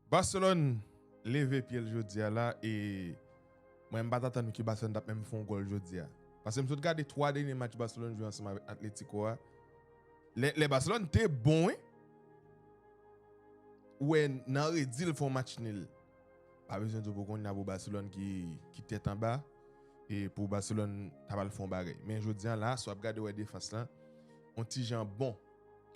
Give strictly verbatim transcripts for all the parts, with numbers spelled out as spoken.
Barcelone leve pye l jodi a la e mwen m pa t atann ke Barcelone t ap menm fè yon gòl jodi a. Paske m sot gade twa dènye match Barcelone jwe ansanm avèk Atletico a. Lè, lè Barcelone te bon, wi. Ou wè nan redi l fè yon match nil. Pa bezwen di w pou konnen pou Barcelone ki, ki tèt anba. E pou Barcelone ta pral fè yon bagay. Men jodi a la, si w ap gade wè defans lan, yon ti jan bon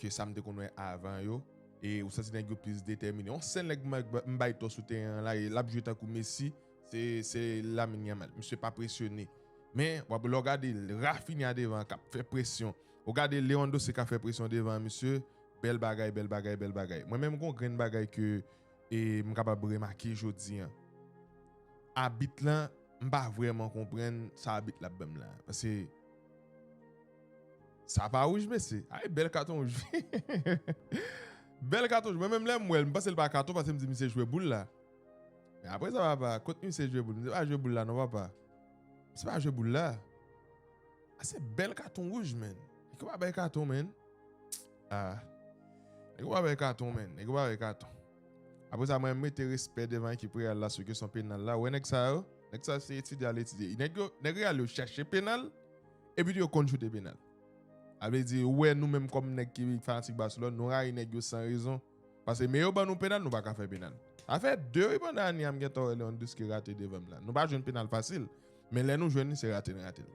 ke sa m te konn wè avan yo. E ou santi nèg yo plis detèmine. Yon sèl nèg m bay tò sou teren an la, e l ap jwe tankou Messi, se, se Lamine Yamal. Misye pa presyone. Men, w ap, lè w gade Rafinha devan k ap fè presyon. Ou gade Lewandowski k ap fè presyon devan misye. Bèl bagay, bèl bagay, bèl bagay. Mwen menm, gon grenn bagay ke e m kapab remake jodi an. Abit lan, m pa vrèman konprann sa abit la ap ban m la. Paske sa pa wouj, mesye. Ay, bèl katon wouj. Bèl katon wouj. Mwen menm lè m wè l, m panse l pa katon paske m di misye jwe boul la. Men apre sa, papa, kot misye jwe boul? Misye pa jwe boul la non, papa. Misye pa jwe boul la. A se bèl katon wouj, man. Nèg yo pa bay katon, man. Ah. Nèg yo pa bay katon, man. Nèg yo pa bay katon. Apre sa, mwen mete respè devan ekip Real la sou kesyon penal la. Ou wè nèg sa yo? Nèg sa yo se etidye al etidye. Nèg yo, nèg Real yo chèche penal, epi tou yo konn choute penal. Sa vle di, ou wè nou menm kòm nèg ki fanatik Barcelone, nou rayi nèg yo san rezon. Paske men yo ban nou penal, nou pa ka fè penal. Sa fè de wi pandan ane a m gentan wè Lewandowski rate devan m la. Nou pa jwenn penal fasil. Men lè nou jwenn li, se rate n rate l.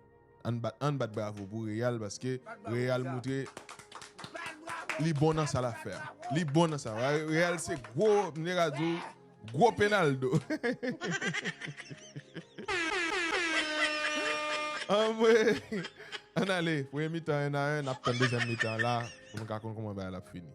Ann bat, ann bat bravo pou Real, paske Real moutre li bon nan sa l ap fè a. Li bon nan sa. Real se gwo, m te ka di w, gwo Penaldo. Anmwe, ann ale. Premye mitan, en a en, n ap tann dezyèm mitan la pou nou ka konn kòman bagay la ap fini.